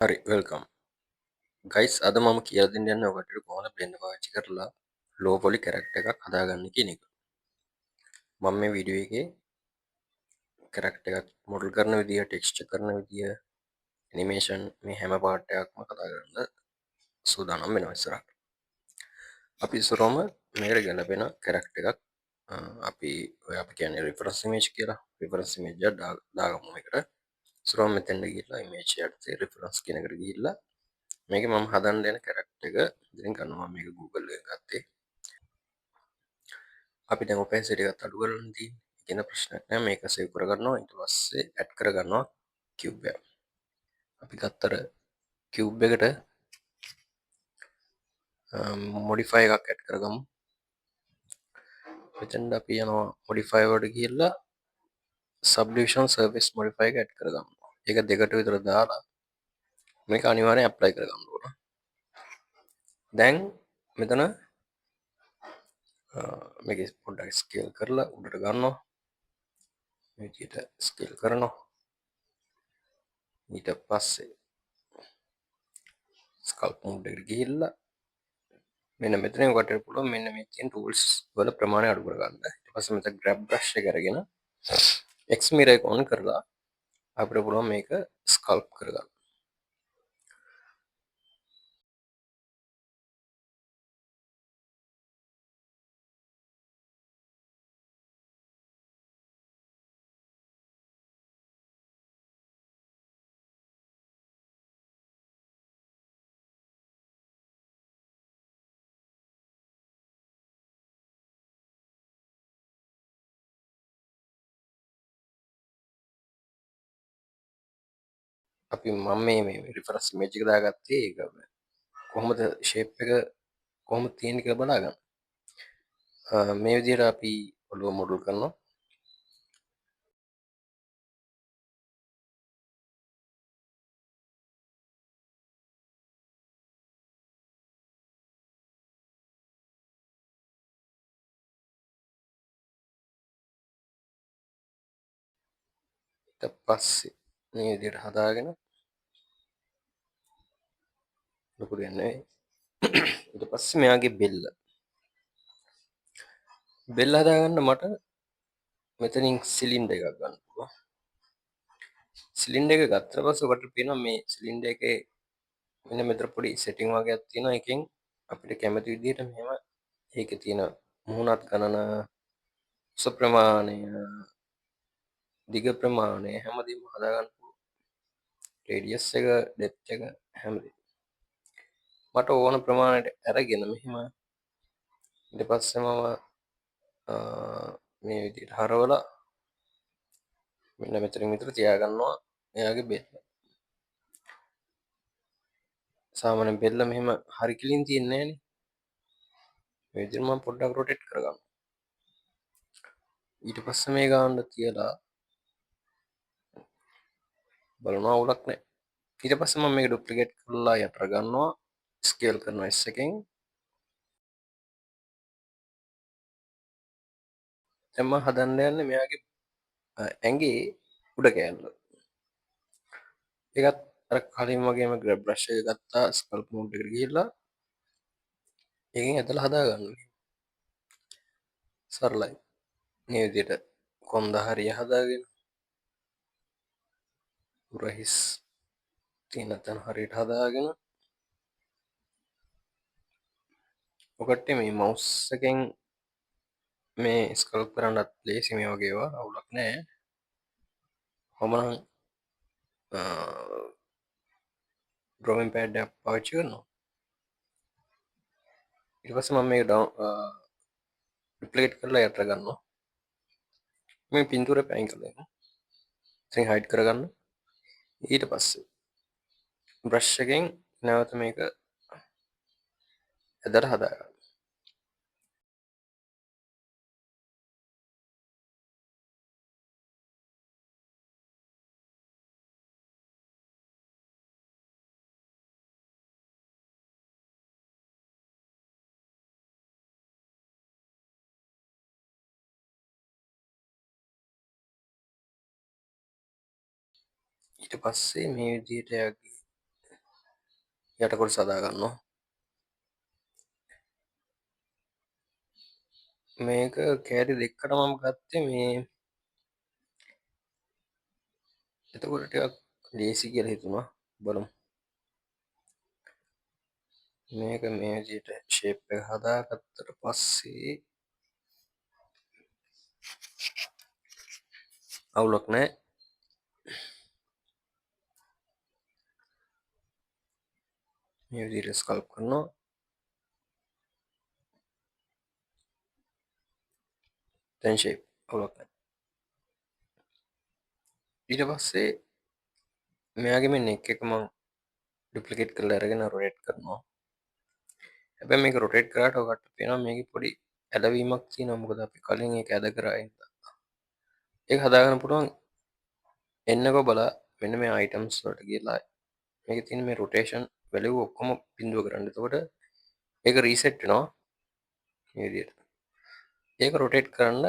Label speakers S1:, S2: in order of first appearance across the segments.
S1: හරි, welcome guys. අද මම කියලා දෙන්න යන්නේ ඔයගොල්ලන්ට කොහොමද බ්ලෙන්ඩර් පාවිච්චි කරලා ලෝ පොලි කැරක්ටර් එකක් හදාගන්න කියන එක. මම මේ වීඩියෝ එකේ කැරක්ටර් එකක් මොඩල් කරන විදිය, ටෙක්ස්චර් කරන විදිය, ඇනිමේෂන් මේ හැම පාර්ට් එකක්ම කතා කරන්න සූදානම් වෙනවා ඉස්සරහට. අපි ඉස්සරවම මේකට ගැලපෙන කැරක්ටර් එකක්, අපි ඔය අපි කියන්නේ රිෆරන්ස් ඉමේජ් කියලා. රිෆරන්ස් ඉමේජ් එක දාගමු මේකට. ඉස්සරවම මෙතෙන්ට ගිහිල්ලා ඉමේජ් යටතේ රිෆරන්ස් කියන එකට ගිහිල්ලා මේක මම හදන්න යන කැරක්ටර් එක ඉතින් ගන්නවා. මම මේක Google එකෙන් ගත්තේ. අපි දැන් ඔපැසිටි එකත් අඩු කරලා තියෙන්නේ. ඒ කියන ප්‍රශ්නයක් නෑ. මේක සේව් කරගන්නවා. ඊට පස්සේ ඇඩ් කරගන්නවා කියුබ් එක. අපි ගත්තර කියුබ් එකට මොඩිෆයි එකක් ඇඩ් කරගමු. මෙතෙන්ට අපි යනවා මොඩිෆයි වලට ගිහිල්ලා සබ්ඩිවිෂන් සර්ෆේස් මොඩිෆයි එක ඇඩ් කරගමු. ඒක දෙකට විතර දාලා මේක අනිවාර්යෙන් ඇප්ලයි කරගන්න ඕන. දැන් මෙතන, මේක පොඩ්ඩක් ස්කේල් කරලා උඩට ගන්නවා. මේ විදිහට ස්කේල් කරනවා. ඊට පස්සේ ස්කල්ප් මෝඩ් එකට ගිහිල්ලා මෙන්න මෙතනින් ඔයාලට පුළුවන් මෙන්න මේ තියෙන ටූල්ස් වල ප්‍රමාණය අඩු කරගන්න. ඊට පස්සේ මෙතන ග්‍රැබ් බ්‍රෂ් එක අරගෙන X mirror එක ඔන් කරලා අපිට පුළුවන් මේක ස්කල්ප් කරගන්න. අපි මම මේ රිෆරන්ස් ඉමේජ් එක දාගත්තේ ඒක කොහොමද ෂේප් එක කොහොමද තියෙන්නේ කියලා බලාගන්න. මේ විදිහට අපි ඔළුව මොඩල් කරනවා. ඊට පස්සේ මේ විදිහට හදාගෙන ලොකු දෙයක් නෙවෙයි. ඊට පස්සේ මෙයාගේ බෙල්ල. බෙල්ල හදාගන්න මට මෙතනින් සිලින්ඩර් එකක් ගන්න පුළුවන්. සිලින්ඩර් එක ගත්තට පස්සේ ඔයාලට පේනවා මේ සිලින්ඩර් එකේ මෙන්න මෙතන පොඩි සෙටින් වගේක් තියෙනවා. එකෙන් අපිට කැමති විදිහට මෙහෙම ඒකේ තියෙන මුහුණත් ගණන, උස ප්‍රමාණය, දිග ප්‍රමාණය හැමදේම හදාගන්න පුළුවන්. රේඩියස් එක, ඩෙප්ත් එක හැමදේම. මට ඕන ප්‍රමාණයට අරගෙන මෙහෙම ඊට පස්සේ මම, මේ විදිහට හරවලා මෙන්න මෙතනින් විතර තියාගන්නවා එයාගේ බෙල්ල. සාමාන්‍යයෙන් බෙල්ල මෙහෙම හරි කිලින් තියෙන්නේ නෑනේ. මේ විදිහට මම පොඩ්ඩක් රොටේට් කරගන්නවා. ඊට පස්සේ මේ ගානට තියලා බලනවා අවුලක් නෑ. ඊට පස්සේ මම මේක ඩුප්ලිකේට් කරලා යට ගන්නවා. ස්කේල් කරනවා S එකෙන්. දැන් මම හදන්න යන්නේ මෙයාගේ, ඇඟේ උඩ කෑල්ල. ඒකත් අර කලින් වගේම ග්‍රැබ් බ්‍රෂ් එක ගත්තා, ස්කල්ප් මෝඩ් එකට ගිහිල්ලා ඒකෙන් ඇදලා හදාගන්න. සරලයි. මේ විදිහට කොන්ද හරිය හදාගෙන උරහිස් තියෙන තැන හරියට හදාගෙන ඔකට මේ මවුස් එකෙන් මේ ස්කල්ප් කරන්නත් ලේසි මේ වගේ ඒවා අවුලක් නෑ. මම නම්, ඩ්‍රොවිං පෑඩ් එකක් පාවිච්චි කරනවා. ඊට පස්සේ මම මේක ඩුප්ලිකේට් කරලා යට ගන්නවා. මේ පින්තූරේ පෑන් කරලා දෙමු. ඉතින් හයිඩ් කරගන්න. ඊට පස්සේ බ්‍රෂ් එකෙන් නැවත මේක ඇදලා හදාගන්න. ඊට පස්සේ මේ විදිහට එයාගේ යට කොටස හදා ගන්නවා. මේක කෑලි දෙකකට මම ගත්තේ මේ එතකොට ටිකක් ලේසි කියලා හිතුණා. බලමු. මේක මේ විදිහට ෂේප් එක හදාගත්තට පස්සේ අවුලක් නෑ. මේ විදිහට ස්කල්ප් කරනවා. දැන් ෂේප් අවුලක් නෑ. ඊට පස්සේ මෙයාගේ මේ නෙක් එක මං ඩුප්ලිකේට් කරලා අරගෙන රොටේට් කරනවා. හැබැයි මේක රොටේට් කරාට ඔයාලට පේනවා මේකේ පොඩි ඇලවීමක් තියෙනවා. මොකද අපි කලින් ඒක ඇද කරා හින්දා. ඒක හදාගන්න පුළුවන් එන්නකෝ බලා මෙන්න මේ අයිටම්ස් වලට ගිහලා මේකේ තියෙන මේ රොටේෂන් වැලියු ඔක්කොම බිඳුව කරන්න. එතකොට ඒක රීසෙට් වෙනවා මේ විදිහට. ඒක රොටේට් කරන්න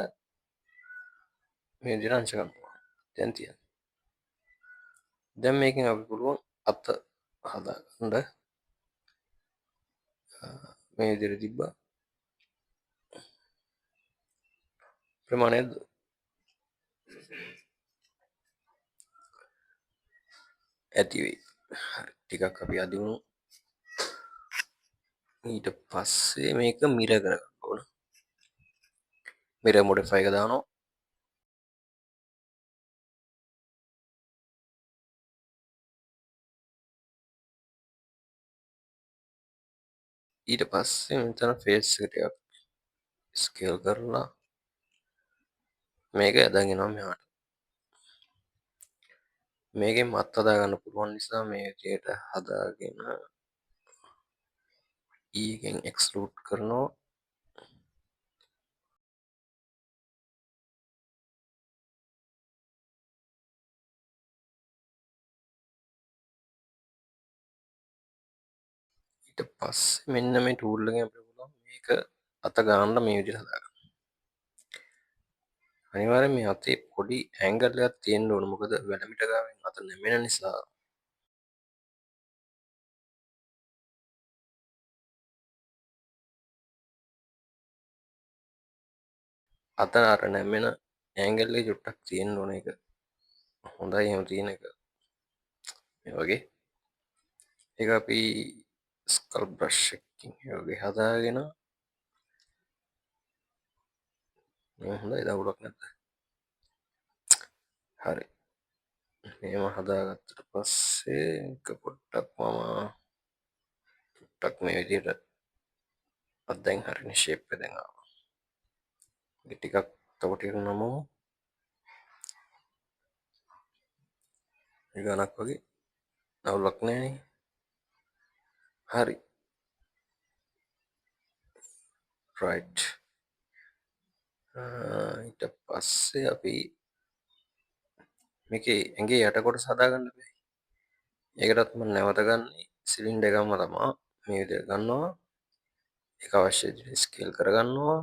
S1: මේ විදිහට අංශ ගන්නවා. දැන් තියන්න. දැන් මේකෙන් අපි පුළුවන් අත හදාගන්න. මේ විදිහට තිබ්බා. ප්‍රමාණය ඇති වෙයි. හරි, ටිකක් අපි අදිමු. ඊට පස්සේ මේක මිරර් කරගන්න ඕන. මිරර් මොඩිෆයි එක දානවා. ඊට පස්සේ මෙතන ෆේස් එක ටිකක් ස්කේල් කරලා මේක ඇදන් එනවා මෙහාට. මේකෙන් මත් හදා ගන්න පුළුවන් නිසා මේ විදිහට හදාගෙන E එකෙන් එක්ස්ට්‍රූඩ් කරනවා. ඊට පස්සේ මෙන්න මේ ටූල් එකෙන් අපිට පුළුවන් මේක අත ගන්න මේ විදිහට හදාගන්න. අනිවාර්යෙන් මේ අතේ පොඩි ඇන්ගල් එකක් තියෙන්න ඕන. මොකද වැඩමිට ගාවෙන් අත නැමෙන නිසා. අත අර නැමෙන ඇන්ගල් එක චුට්ටක් තියෙන්න ඕන. ඒක හොඳයි එහෙම තියෙන එක. මේ වගේ. ඒක අපි ස්කල් බ්‍රෂ් එකකින් මේ වගේ හදාගෙන මේ හොඳයි, දවුලක් නැද්ද? හරි. මේව හදාගත්තට පස්සේ එක පොඩ්ඩක් මම පොඩ්ඩක් මේ විදිහට අත් දැන් හරිනේ ෂේප් එක දැන් ආවා. මේක ටිකක් තව ටිකක් නමමු. මේ ගණක් වගේ අවුලක් නෑනේ. හරි. රයිට්. ඊට පස්සේ අපි මේකේ ඇඟේ යට කොටස හදාගන්න බෑ. ඒකටත් මම නැවත ගන්නේ සිලින්ඩර් එකක්ම තමා. මේ විදිහට ගන්නවා. ඒක අවශ්‍ය විදිහට ස්කේල් කරගන්නවා.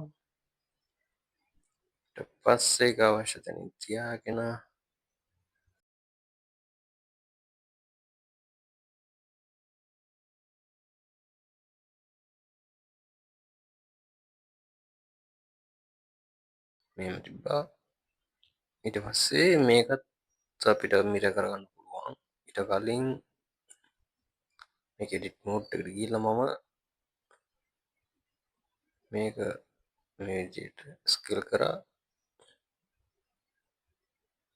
S1: ඊට පස්සේ ඒක අවශ්‍ය තැනින් තියාගෙන මෙහෙම තිබ්බා. ඊට පස්සේ මේකත් අපිට මිර කරගන්න පුළුවන්. ඊට කලින් මේක එඩිට් මෝඩ් එකට ගිහිල්ලා මම මේක මේ විදිහට ස්කේල් කරා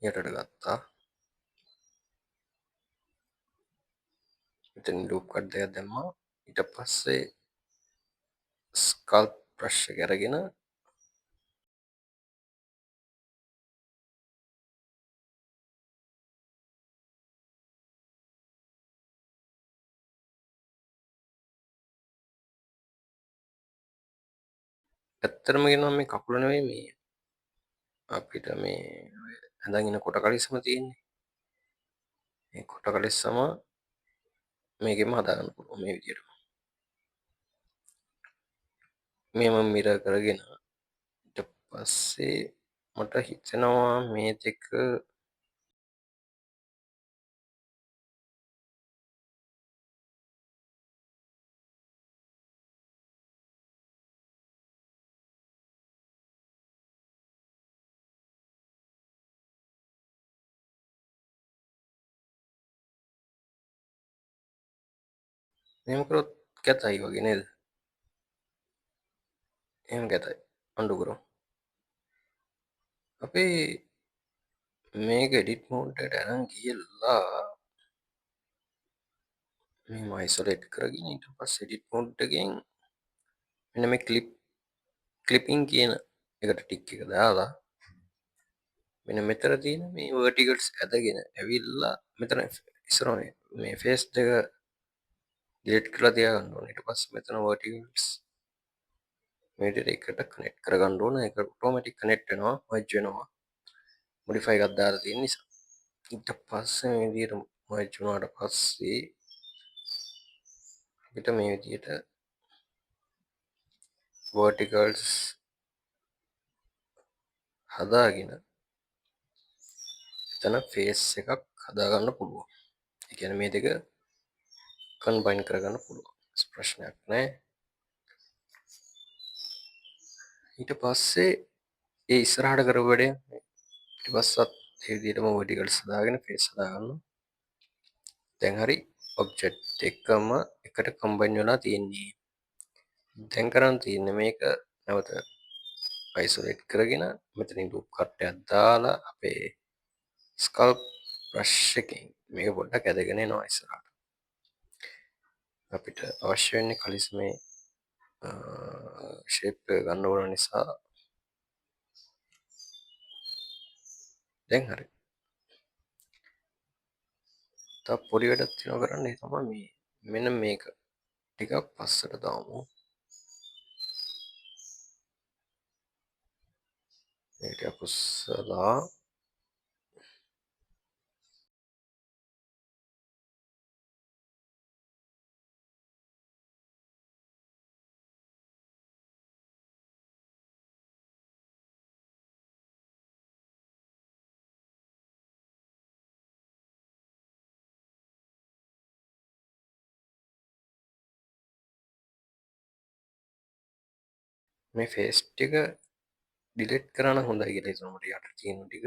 S1: යටට ගත්තා. මෙතන ලූප් කට් දෙකක් දැම්මා. ඊට පස්සේ ස්කල්ප් බ්‍රෂ් එක අරගෙන ඇත්තටම කියනවා මේ කකුල නෙවෙයි මේ අපිට මේ ඇඳන් ඉන්න කොට කලිසම තියෙන්නේ. මේ කොට කලිසම මේකෙම හදාගන්න පුළුවන් මේ විදියට. මේ මම මිරර් කරගෙන ඊට පස්සේ මට හිතෙනවා මේ දෙක මෙහෙම කරොත් කැතයි වගේ නේද? එහෙම කැතයි. අන්ඩු කරමු. අපි මේක එඩිට් මෝඩ් එකට අරන් ගිහලා මෙහෙම අයිසොලේට් කරගෙන ඊට පස්සේ එඩිට් මෝඩ් එකෙන් මෙන්න මේ ක්ලිපින් කියන එකට ටික් එක දාලා මෙන්න මෙතන තියෙන මේ වර්ටිකල්ස් ඇදගෙන ඇවිල්ලා මෙතන ඉස්සරහ මේ ෆේස් දෙක ඩිලීට් කරලා තියාගන්න ඕනේ. ඊට පස්සේ මෙතන වර්ටිකල්ස් මේ විදිහට එකට කනෙක්ට් කරගන්න ඕන. ඒක ඔටෝමැටික් කනෙක්ට් වෙනවා, මර්ජ් වෙනවා. මොඩිෆයි එකක් දාලා තියෙන නිසා. ඊට පස්සේ මේ විදිහට මර්ජ් වුණාට පස්සේ අපිට මේ විදිහට වර්ටිකල්ස් හදාගෙන එතන ෆේස් එකක් හදාගන්න පුළුවන්. ඒ කියන්නේ මේ දෙක කම්බයින් කරගන්න පුළුවන්. ප්‍රශ්නයක් නෑ. ඊට පස්සේ ඒ ඉස්සරහට කරපු වැඩේ ඊට පස්සත් ඒ විදිහටම වර්ටිකල්ස් හදාගෙන ෆේස් හදාගන්න. දැන් හරි ඔබ්ජෙක්ට් දෙකම එකට කම්බයින් වෙලා තියෙන්නේ. දැන් කරන් තියෙන්නේ මේක නැවත අයිසොලේට් කරගෙන මෙතනින් ලූප් කට් එකක් දාලා අපේ ස්කල්ප් බ්‍රෂ් එකෙන් මේක පොඩ්ඩක් ඇදගෙන එනවා ඉස්සරහට. අපිට අවශ්‍ය වෙන්නේ කලිසමේ ෂේප් එක ගන්න ඕන නිසා දැන් හරි. තව පොඩි වැඩක් තියෙනවා කරන්න. ඒ තමයි මේ මෙන්න මේක ටිකක් පස්සට දාමු. මේක ටිකක් උස්සලා මේ ෆේස් ටික ඩිලීට් කරා නම් හොඳයි කියලා හිතෙනවා මට යට තියෙන ටික.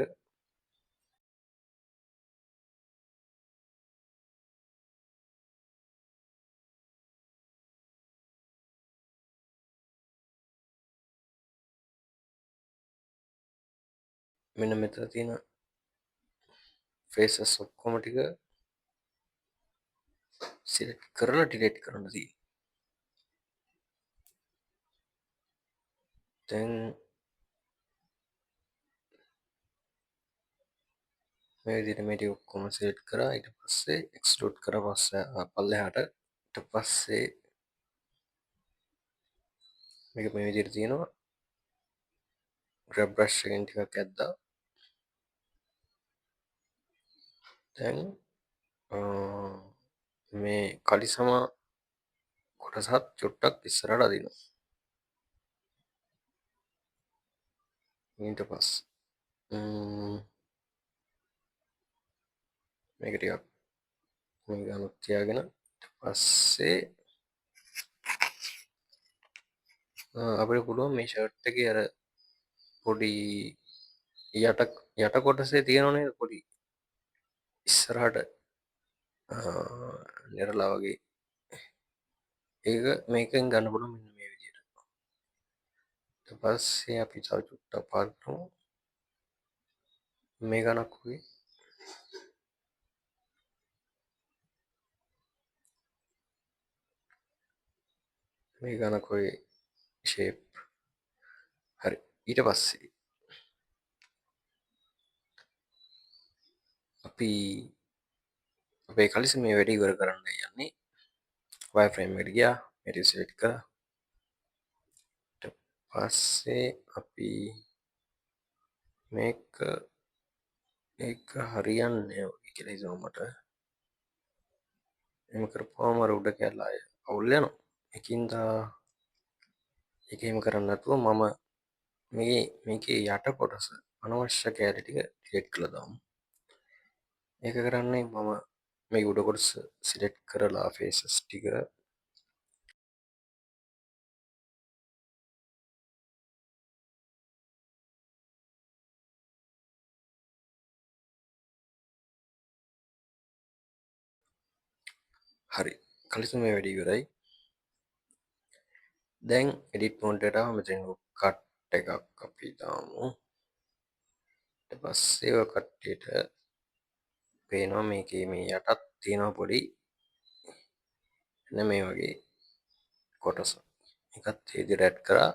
S1: මෙන්න මෙතන තියෙන ෆේසස් ඔක්කොම ටික සිලෙක්ට් කරලා ඩිලීට් කරන්න තියෙනවා. දැන් මේ විදිහට මේ ටික ඔක්කොම සිලෙක්ට් කරා. ඊට පස්සේ එක්ස්ක්ලූඩ් කරා පස්සේ පල්ලෙහාට. ඊට පස්සේ මේක මේ විදිහට තියෙනවා. ග්‍රැබ් බ්‍රෂ් එකෙන් ටිකක් ඇද්දා. දැන් මේ කලිසම කොටසත් චුට්ටක් ඉස්සරහට අදිනවා. ඊට පස්සේ මේක ටිකක් මේ ගානක් තියාගෙන ඊට පස්සේ අපිට පුළුවන් මේ ෂර්ට් එකේ අර පොඩි යට කොටසේ තියෙනව නේද පොඩි ඉස්සරහට නිරලා වගේ ඒක මේකෙන් ගන්න පුළුවන් මෙන්න මේ විදියට. ඊට පස්සේ අපි තව චුට්ටක් පාත් කරමු. මේ ගණක් වගේ. මේ ගණක් වගේ ෂේප්. හරි. ඊට පස්සේ අපි අපේ කලිසම මේ වැඩේ ඉවර කරන්න යන්නේ. වයර් ෆ්‍රේම් එකට ගියා. මේ ටික සිලෙක්ට් කරා. ඊට පස්සේ අපි මේක ඒක හරියන්නේ නෑ වගේ කියලා හිතෙනවා මට. එහෙම කරපුවාම අර උඩ කැල්ල ආය අවුල් යනවා. ඒකින්ද ඒක එහෙම කරන්නේ නැතුව මම මේකේ යට කොටස අනවශ්‍ය කැලේ ටික ඩිලීට් කරලා දාමු. ඒක කරන්නේ මම මේ උඩ කොටස සිලෙක්ට් කරලා ෆේසස් ටික හරි. කලිසම මේ වැඩි ඉවරයි. දැන් එඩිට් මොඩ් එකට ආවම මෙතන කට් එකක් අපි දාමු. ඊට පස්සේ ඔය කට්ටියට පේනවා මේකේ මේ යටත් තියෙනවා පොඩි එන්න මේ වගේ කොටස. ඒකත් ඒ විදිහට ඇඩ් කරා.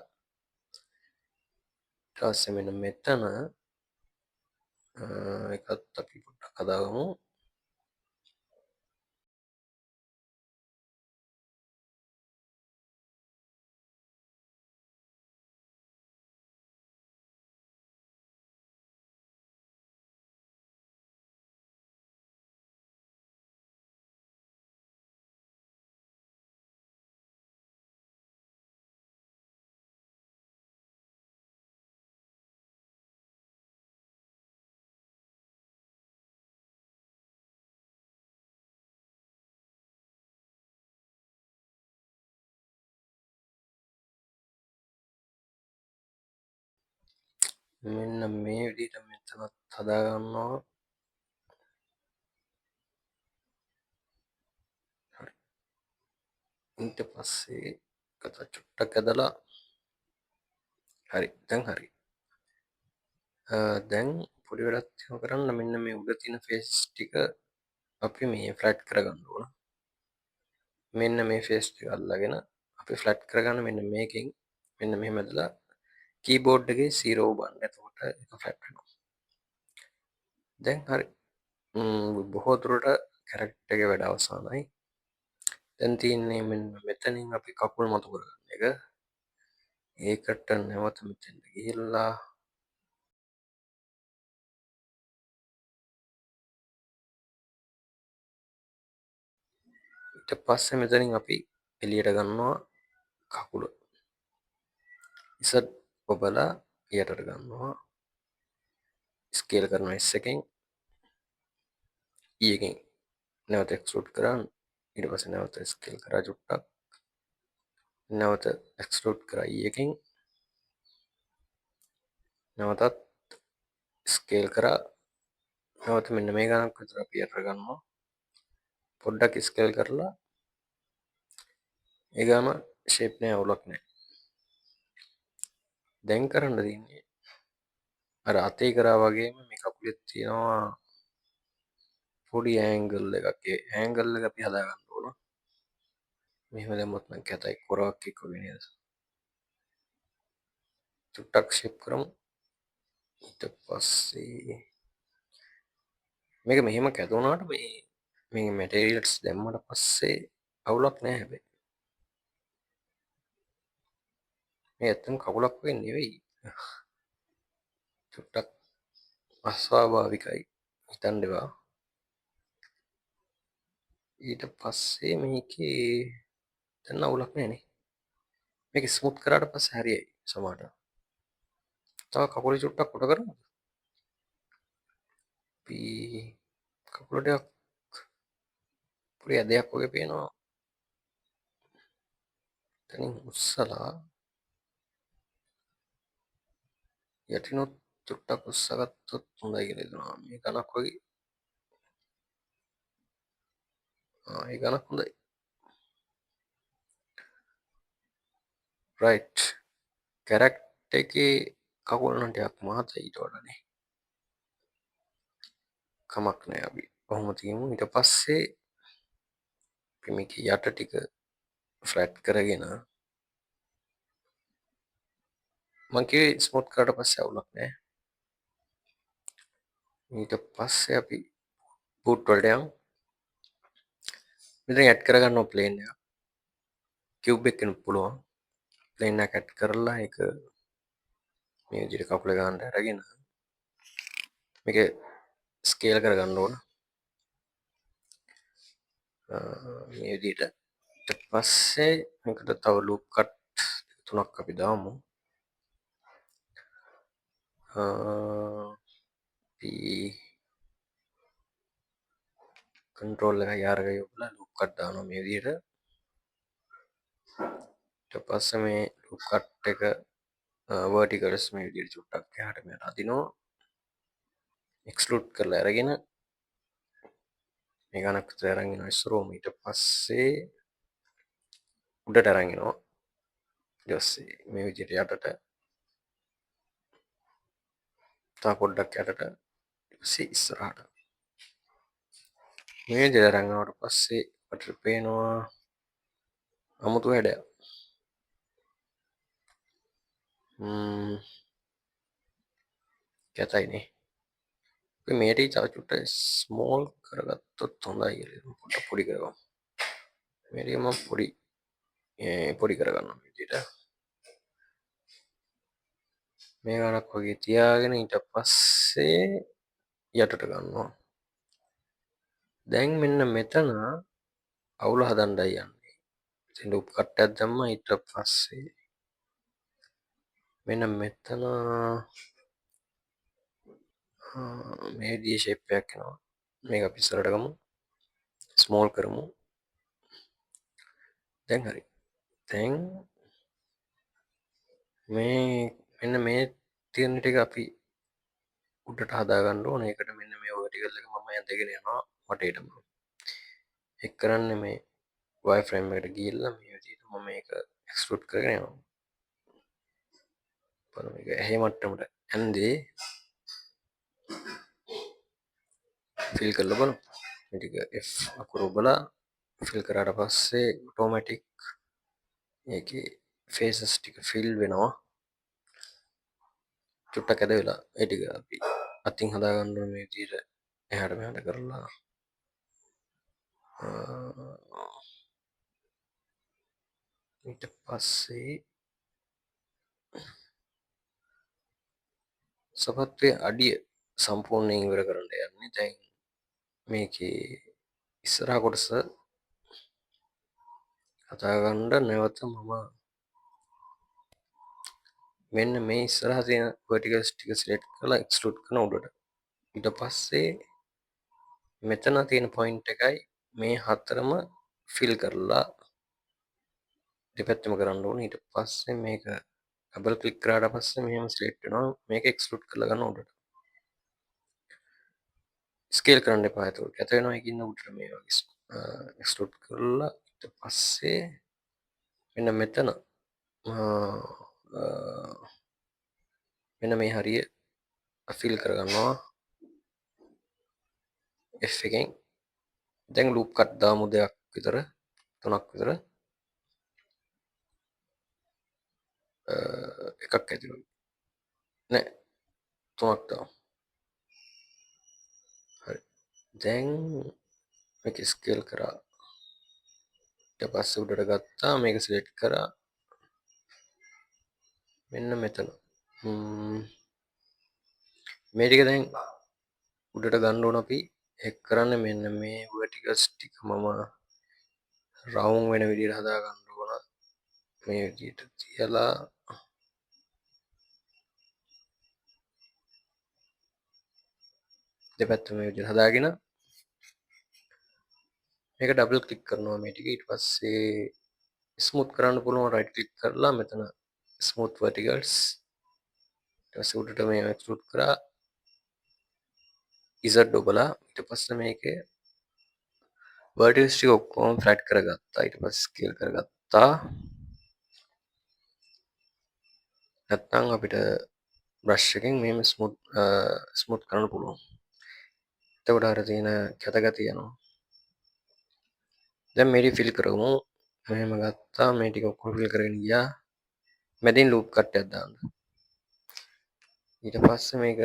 S1: ඊට පස්සේ මෙන්න මෙතන ඒකත් අපි පොඩ්ඩක් හදාගමු. මෙන්න මේ විදිහට මෙතනත් හදා ගන්නවා. හරි. ඊට පස්සේ කතා චුට්ටක් ඇදලා හරි දැන් හරි. දැන් පොඩි වැඩක් තියෙනවා කරන්න. මෙන්න මේ උඩ තියෙන ෆේස් ටික අපි මේ ෆ්ලැට් කරගන්න ඕන. මෙන්න මේ ෆේස් ටික අල්ලගෙන අපි ෆ්ලැට් කරගන්න මෙන්න මේකෙන් මෙන්න මෙහෙම ඇදලා කීබෝඩ් එකේ 0 බලන්න. එතකොට ඒක ෆ්ලැට් වෙනවා. දැන් හරි. බොහෝ දුරට කැරක්ටර් එකේ වැඩ අවසానයි. දැන් තියෙන්නේ මෙන්න මෙතනින් අපි කකුල් මතු කරගන්න එක. ඒකට නැවත මෙතෙන්ට ගිහිල්ලා ඊට පස්සේ මෙතනින් අපි එළියට ගන්නවා කකුල. ඉසඩ් ඔබලා යටට ගන්නවා. ස්කේල් කරනවා S එකෙන්. E එකෙන් නැවත එක්ස්ට්‍රූඩ් කරා. ඊට පස්සේ නැවත ස්කේල් කරා චුට්ටක්. නැවත එක්ස්ට්‍රූඩ් කරා E එකෙන්. නැවතත් ස්කේල් කරා. නැවත මෙන්න මේ ගණක් විතර අපි යටට ගන්නවා. පොඩ්ඩක් ස්කේල් කරලා ඒ ගාන ෂේප් නෑ අවුලක් නෑ. දැන් කරන්න තියෙන්නේ අර අතේ කරා වගේම මේ කකුලෙත් තියෙනවා පොඩි ඇන්ගල් එකක්. ඒ ඇන්ගල් එක අපි හදා ගන්න ඕන. මෙහෙම දැම්මොත් නම් කැතයි කොරවක් එක්ක වගේ නේද? චුට්ටක් ෂේප් කරමු. ඊට පස්සේ මේක මෙහෙම කැත වුණාට මේ මැටීරියල්ස් දැම්මට පස්සේ අවුලක් නෑ හැබැයි. මේ ඇත්තම කකුලක් වගේ නෙවෙයි. චුට්ටක් අස්වාභාවිකයි හිතන්න එපා. ඊට පස්සේ මේකේ දැන් අවුලක් නෑනේ. මේක ස්මූත් කරාට පස්සේ හරියයි සමහරට. තව කකුල චුට්ටක් කොට කරමුද? අපි කකුල ටිකක් පොඩි ඇදයක් වගේ පේනවා. එතනින් උස්සලා යටිනොත් චුට්ටක් උස්සගත්තොත් හොඳයි කියලා හිතෙනවා. මේ ගණක් වගේ. ඒ ගණක් හොඳයි. රයිට්. කැරක්ටර් එකේ කකුල නම් ටිකක් මහතයි ඊට වඩානේ. කමක් නෑ අපි කොහොම තියමු. ඊට පස්සේ අපි මේක යට ටික ෆ්ලැට් කරගෙන මං කිව්වේ ස්මූත් කරාට පස්සේ අවුලක් නෑ. ඊට පස්සේ අපි බූට් වලට යමු. මෙතන ඇඩ් කරගන්නවා ප්ලේන් එකක්. කියුබ් එකක් වෙන්න පුළුවන්. ප්ලේන් එකක් ඇඩ් කරලා ඒක මේ විදිහට කකුල ගන්න අරගෙන මේක ස්කේල් කරගන්න ඕන. මේ විදිහට. ඊට පස්සේ මේකට තව ලූප් කට් තුනක් අපි දාමු. අපි කන්ට්‍රෝල් එක යාර එකයි ඔබලා ලූප් කට් දානවා මේ විදිහට. ඊට පස්සේ මේ ලූප් කට් එක වර්ටිකල්ස් මේ විදිහට චුට්ටක් එහාට මෙහාට අදිනවා. එක්ස්ක්ලූඩ් කරලා අරගෙන මේ ගණක් විතර අරන් එනවා ඉස්සරෝම. ඊට පස්සේ උඩට අරන් එනවා. ඊට පස්සේ මේ විදිහට යටට, තව පොඩ්ඩක් යටට, ඊට පස්සේ ඉස්සරහට. මේ විදිහට අරන් ආවට පස්සේ අපිට පේනවා අමුතු හැඩයක්. කැතයිනේ. අපි මේ ටික තව චුට්ටක් ස්මෝල් කරගත්තොත් හොඳයි කියලා. පොඩ්ඩක් පොඩි කරගමු. මේ ටික මම පොඩි කරගන්නවා මේ විදිහට. මේ ගණක් වගේ තියාගෙන ඊට පස්සේ යටට ගන්නවා. දැන් මෙන්න මෙතන අවුල හදන්නයි යන්නේ. ඉතින් ලූප් කට් එකක් දැම්මා. ඊට පස්සේ මෙන්න මෙතන මේ විදිහේ ෂේප් එකක් එනවා. මේක අපි ඉස්සරහට ගමු. ස්මෝල් කරමු. දැන් හරි. දැන් මෙන්න මේ තියෙන ටික අපි උඩට හදා ගන්න ඕනේ. ඒකට මෙන්න මේ වර්ටිකල් එක මම ඇඳගෙන යනවා වටේටම. එක් කරන්නේ මේ වයර් ෆ්‍රේම් එකට ගිහිල්ලා මේ විදිහට මම මේක එක්ස්ට්‍රූඩ් කරගෙන යනවා. බලමු මේක ඇහි මට්ටමට ඇන්දේ ෆිල් කරලා බලමු. මේ ටික F අකුර ඔබලා ෆිල් කරාට පස්සේ ඔටෝමැටික් ඒකේ ෆේසස් ටික ෆිල් වෙනවා. චුට්ටක් ඇද වෙලා ඒ ටික අපි අතින් හදා ගන්න ඕනේ මේ විදිහට එහාට මෙහාට කරලා. ඊට පස්සේ සපත්තුවේ අඩිය සම්පූර්ණයෙන් ඉවර කරන්න යන්නේ. දැන් මේකේ ඉස්සරහා කොටස හදා ගන්න නැවත මම මෙන්න මේ ඉස්සරහා තියෙන වර්ටිකල්ස් ටික සිලෙක්ට් කරලා එක්ස්ට්‍රූඩ් කරන උඩට. ඊට පස්සේ මෙතන තියෙන පොයින්ට් එකයි මේ හතරම ෆිල් කරලා දෙපැත්තම කරන්න ඕනේ. ඊට පස්සේ මේක ඩබල් ක්ලික් කරාට පස්සේ මෙහෙම සිලෙක්ට් වෙනවා. මේක එක්ස්ට්‍රූඩ් කරලා ගන්න උඩට. ස්කේල් කරන්න එපා. එතකොට කැත වෙනවා. ඒකින් උඩට මේ වගේ එක්ස්ට්‍රූඩ් කරලා ඊට පස්සේ මෙන්න මෙතන මෙන්න මේ හරිය ෆිල් කරගන්නවා F එකෙන්. දැන් ලූප් කට් දාමු දෙකක් විතර, තුනක් විතර. එකක් ඇති වගේ. නෑ, තුනක් දාමු. හරි. දැන් මේක ස්කේල් කරා. ඊට පස්සේ උඩට ගත්තා. මේක සිලෙක්ට් කරා. මෙන්න මෙතන. මේ ටික දැන් උඩට ගන්න ඕන අපි. ඒක කරන්නේ මෙන්න මේ වර්ටිකල්ස් ටික මම රවුම් වෙන විදිහට හදා ගන්න ඕන. මේ විදිහට තියලා දෙපැත්තම මේ විදිහට හදාගෙන මේක ඩබල් ක්ලික් කරනවා මේ ටික. ඊට පස්සේ ස්මූත් කරන්න පුළුවන් රයිට් ක්ලික් කරලා මෙතන ස්මූත් වර්ටිකල්ස්. ඊට පස්සේ උඩට මේ එක්ස්ට්‍රූඩ් කරා Z ඔබලා. ඊට පස්සේ මේකේ වර්ටිකල්ස් ටික ඔක්කොම ෆ්ලැට් කරගත්තා. ඊට පස්සේ ස්කේල් කරගත්තා. නැත්නම් අපිට බ්‍රෂ් එකෙන් මෙහෙම ස්මූත් කරන්න පුළුවන්. එතකොට අර තියෙන කැත ගතිය යනවා. දැන් මේ ටික ෆිල් කරමු. මෙහෙම ගත්තා. මේ ටික ඔක්කොම ෆිල් කරගෙන ගියා. මැදින් ලූප් කට් එකක් දාන්න. ඊට පස්සේ මේක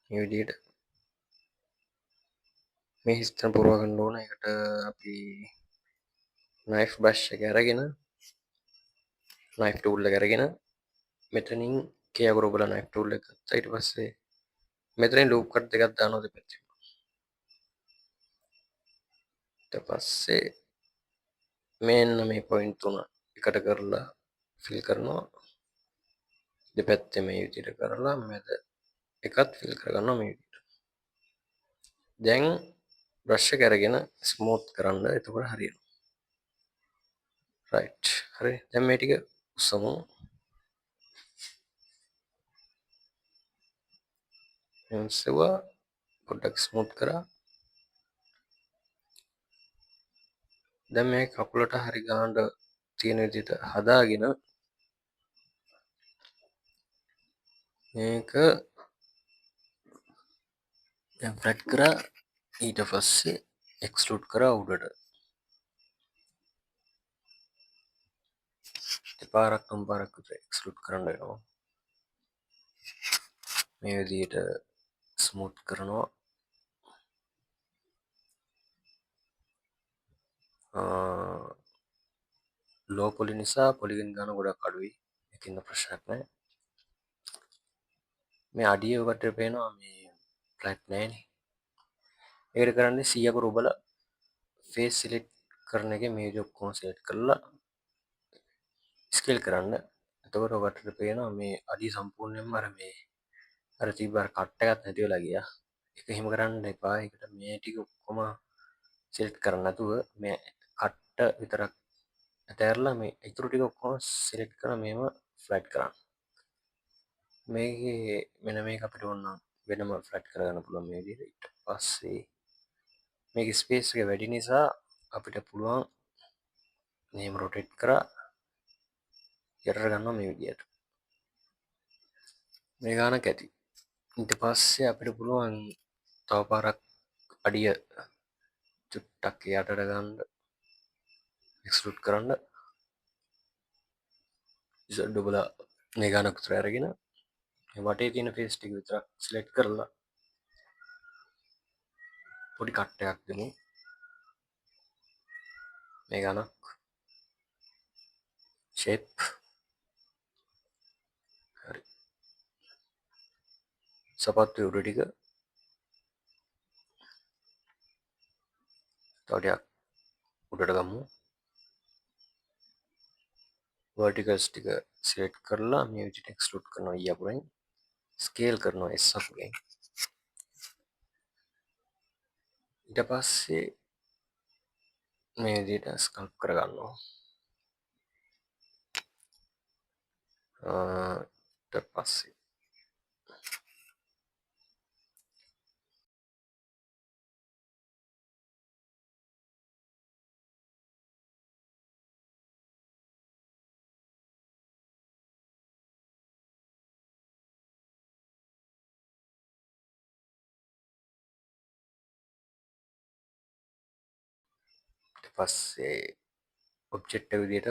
S1: මේ විදිහට මේ හිස්තැන පුරව ගන්න ඕන. ඒකට අපි නයිෆ් බ්‍රෂ් එක අරගෙන නයිෆ් ටූල් එක අරගෙන මෙතනින් K අකුර ඔබලා නයිෆ් ටූල් එක ගත්තා. ඊට පස්සේ මෙතනින් ලූප් කට් දෙකක් දානවා දෙපැත්තෙම. ඊට පස්සේ මෙන්න මේ පොයින්ට් තුන එකට කරලා ෆිල් කරනවා. දෙපැත්තෙම මේ විදිහට කරලා මැද එකත් ෆිල් කරගන්නවා මේ විදිහට. දැන් බ්‍රෂ් එක අරගෙන ස්මූත් කරන්න. එතකොට හරියනවා. රයිට්. හරි. දැන් මේ ටික උස්සමු. එන්සෙවා පොඩ්ඩක් ස්මූත් කරා. දැන් මේ කකුලට හරි ගානට තියෙන විදිහට හදාගෙන මේක දැන් ෆ්ලැට් කරා. ඊට පස්සේ එක්ස්ට්‍රූඩ් කරා උඩට. දෙපාරක් තුන් පාරක් විතර එක්ස්ට්‍රූඩ් කරන්න වෙනවා. මේ විදිහට ස්මූත් කරනවා. ලෝ පොලි නිසා පොලිගන් ගාන ගොඩක් අඩුයි. ඒකින්ද ප්‍රශ්නයක් නෑ. මේ අඩිය ඔකට පේනවා මේ ෆ්ලැට් නෑනේ. ඒකට කරන්නේ C අකුර ඔබලා ෆේස් සිලෙක්ට් කරන එකේ මේ විදිහ ඔක්කොම සිලෙක්ට් කරලා ස්කේල් කරන්න. එතකොට ඔකට පේනවා මේ අඩිය සම්පූර්ණයෙන්ම අර මේ අර තිබ්බ අර කට් එකක් නැති වෙලා ගියා. ඒක එහෙම කරන්න එපා. ඒකට මේ ටික ඔක්කොම සිලෙක්ට් කරන්න නැතුව මේ කට්ට විතරක් ඇතෑරලා මේ ඉතුරු ටික ඔක්කොම සිලෙක්ට් කරලා මේව ෆ්ලැට් කරන්න. මේකේ මෙන්න මේක අපිට ඕන නම් වෙනම ෆ්ලැට් කරගන්න පුළුවන් මේ විදිහට. ඊට පස්සේ මේකේ ස්පේස් එක වැඩි නිසා අපිට පුළුවන් මෙහෙම රොටේට් කරා යටට ගන්නවා මේ විදිහට. මේ ගානක් ඇති. ඊට පස්සේ අපිට පුළුවන් තව පාරක් අඩිය චුට්ටක් යටට ගන්න එක්ස්ට්‍රූඩ් කරන්න. ඉතින් ඔබලා මේ ගානක් විතර අරගෙන මේ වටේ තියෙන ෆේස් ටික විතරක් සිලෙක්ට් කරලා පොඩි කට් එකක් දෙමු. මේ ගානක් ෂේප් හරි. සපත්තු උඩ ටික තව ටිකක් උඩට ගමු. වර්ටිකල්ස් ටික සිලෙක්ට් කරලා මේ විදිහට එක්ස්ට්‍රූඩ් කරනවා E අකුරෙන්, ස්කේල් කරනවා S අකුරෙන්. ඊට පස්සේ මේ විදිහට ස්කල්ප් කරගන්නවා. ඊට පස්සේ පස්සේ ඔබ්ජෙක්ට් එක විදිහට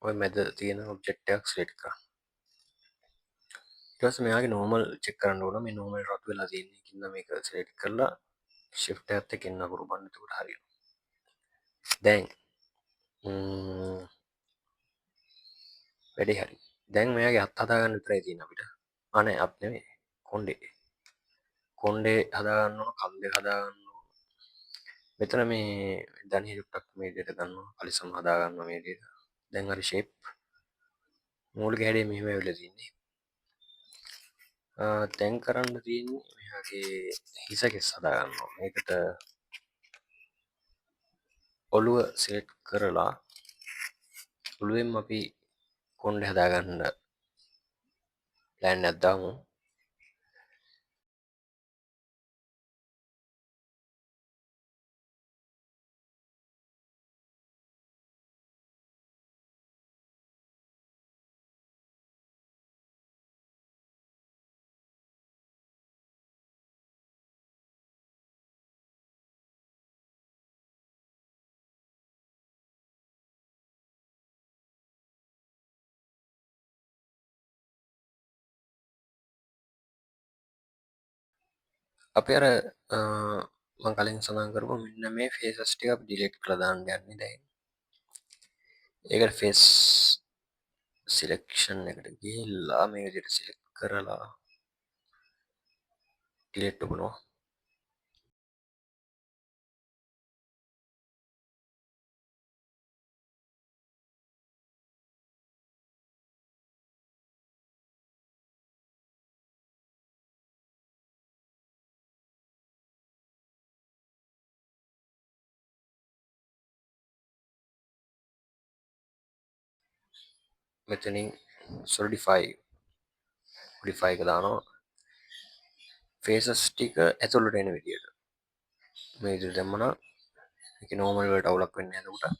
S1: ඔය මැද තියෙන ඔබ්ජෙක්ට් එකක් සිලෙක්ට් කරන්න. ඊට පස්සේ මෙයාගේ නෝමල් චෙක් කරන්න ඕන. මේ නෝමල් රතු වෙලා තියෙන එකකින් නම් මේක සිලෙක්ට් කරලා ෂිෆ්ට් එකත් එක්ක එන්න අකුරු බලන්න. එතකොට හරියනවා. දැන් වැඩේ හරි. දැන් මෙයාගේ අත් හදාගන්න විතරයි තියෙන්නේ අපිට. නෑ, අත් නෙමෙයි, කොණ්ඩේ. කොණ්ඩේ හදාගන්න ඕන, කන් දෙක හදාගන්න ඕන. මෙතන මේ දණහිය චුට්ටක් මේ විදිහට ගන්නවා, කලිසම හදාගන්නවා මේ විදිහට. දැන් හරි ෂේප්. මූලික හැඩය මෙහෙම ඇවිල්ලා තින්නේ. දැන් කරන්න තියෙන්නේ මෙයාගේ හිස කෙස් හදාගන්න ඕන. මේකට ඔළුව සිලෙක්ට් කරලා ඔළුවෙන්ම අපි කොණ්ඩේ හදාගන්න ප්ලෑන් එකක් දාමු. අපි අර මං කලින් සඳහන් කරපු මෙන්න මේ ෆේසස් ටික අපි ඩිලීට් කරලා දාන්න යන්නේ දැන්. ඒකට ෆේස් සිලෙක්ෂන් එකට ගිහිල්ලා මේ විදිහට සිලෙක්ට් කරලා ඩිලීට් ඔබනවා. මෙතනින් solidify modify එක දානවා. ෆේසස් ටික ඇතුළට එන විදියට මේ විදිහට දැම්මනම් මේකේ නෝමල් වලට අවුලක් වෙන්නේ නැහැ. එතකොට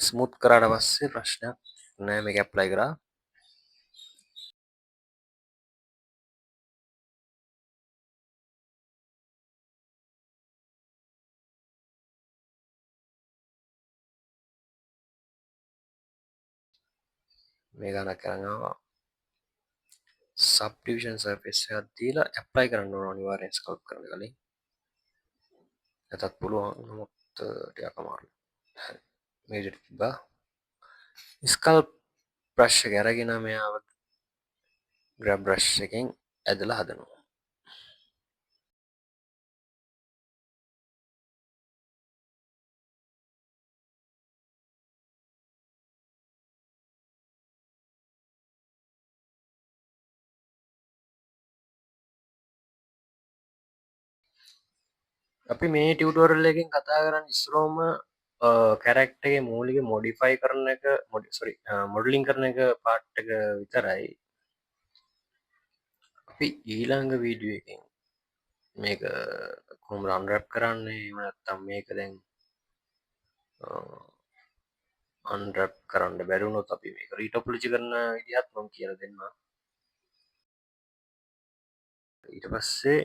S1: ස්මූත් කරාට පස්සේ ප්‍රශ්නයක් නෑ. මේක ඇප්ලයි කරා. මේ ගණක් කරන් ආවා. සබ්ඩිවිෂන් සර්ෆේස් එකක් දීලා ඇප්ලයි කරන්න ඕන අනිවාර්යෙන් ස්කල්ප් කරන කලින්. නැතත් පුළුවන්, නමුත් ටිකක් අමාරුයි. හරි. මේ විදිහට තිබ්බා. ස්කල්ප් බ්‍රෂ් එක අරගෙන මෙයාව ග්‍රැබ් බ්‍රෂ් එකෙන් ඇදලා හදනවා. අපි මේ ටියුටෝරියල් එකෙන් කතා කරන්නේ ඉස්සරෝම කැරක්ටර් එකේ මූලික මොඩිෆයි කරන එක, සෝරි, මොඩලින් කරන එක පාර්ට් එක විතරයි. අපි ඊළඟ වීඩියෝ එකෙන් මේක කොහොමද අන්රැප් කරන්නේ, එහෙම නැත්නම් මේක දැන් අන්රැප් කරන්න බැරි වුණොත් අපි මේක රීටොපොලොජි කරන විදිහත් මම කියලා දෙන්නම්. ඊට පස්සේ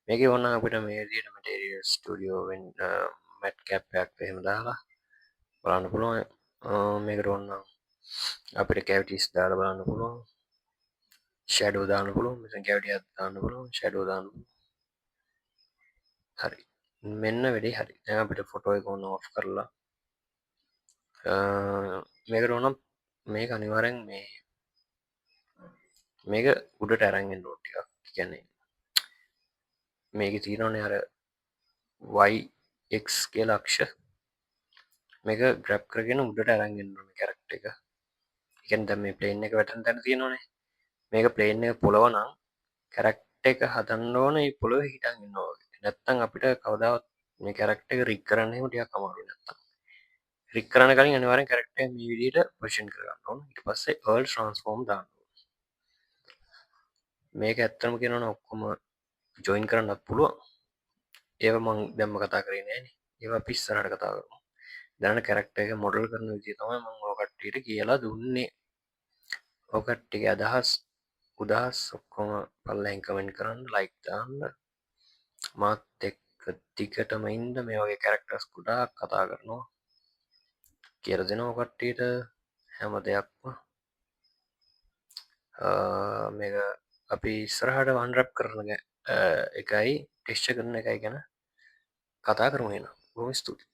S1: මේකේ ඕනනම් අපිට මේ විදිහට මැටීරියල් ස්ටුඩියෝ වෙන මැට් කැප් එකක් එහෙම දාලා බලන්න පුළුවන්. මේකට ඕනනම් අපිට කැවිටිස් දාලා බලන්න පුළුවන්, ෂැඩෝ දාන්න පුළුවන්, මෙතන කැවිටි එකක් දාන්න පුළුවන්, ෂැඩෝ දාන්න පුළුවන්. හරි, මෙන්න වැඩේ. හරි, දැන් අපිට ෆොටෝ එක ඕන ඔෆ් කරලා, මේකට ඕනම් මේක අනිවාර්යෙන් මේක උඩට අරන් එන්න ඕන ටිකක්. ඒ කියන්නේ මේකේ තියෙනවනේ අර y x කියලා අක්ෂ, මේක ග්‍රැබ් කරගෙන උඩට අරන් එන්න ඕනේ කැරක්ටර් එක. ඒ කියන්නේ දැන් මේ ප්ලේන් එක වැටෙන තැන තියෙනවනේ, මේක ප්ලේන් එක පොළව නම් කැරක්ටර් එක හදන්න ඕනේ මේ පොළවේ හිටන් ඉන්නවා වගේ. නැත්තම් අපිට කවදාවත් මේ කැරක්ටර් එක රිග් කරන්න එහෙම ටිකක් අමාරුයි. නැත්තම් රිග් කරන්න කලින් අනිවාර්යෙන් කැරක්ටර් එක මේ විදිහට පොසිෂන් කරගන්න ඕනේ. ඊට පස්සේ අර්ල් ට්‍රාන්ස්ෆෝම් දාන්න ඕනේ. මේක ඇත්තටම කියනවා නම් ඔක්කොම ජොයින් කරන්නත් පුළුවන්. ඒවා මං දැන්ම කතා කරේ නෑනේ. ඒවා අපි ඉස්සරහට කතා කරමු. දැනට කැරක්ටර් එක මොඩල් කරන විදිය තමයි මං ඔය කට්ටියට කියලා දුන්නේ. ඔය කට්ටියගේ අදහස් උදහස් ඔක්කොම පල්ලෙන් කමෙන්ට් කරන්න, ලයික් දාන්න. මාත් එක්ක දිගටම ඉන්න. මේ වගේ කැරක්ටර්ස් ගොඩාක් කතා කරනවා කියලා දෙනවා කට්ටියට හැම දෙයක්ම. මේක අපි ඉස්සරහට අන්රැප් කරන එකයි ටෙස්ට් කරන එකයි ගැන කතා කරමු එහෙනම්. බොහොම ස්තුතියි.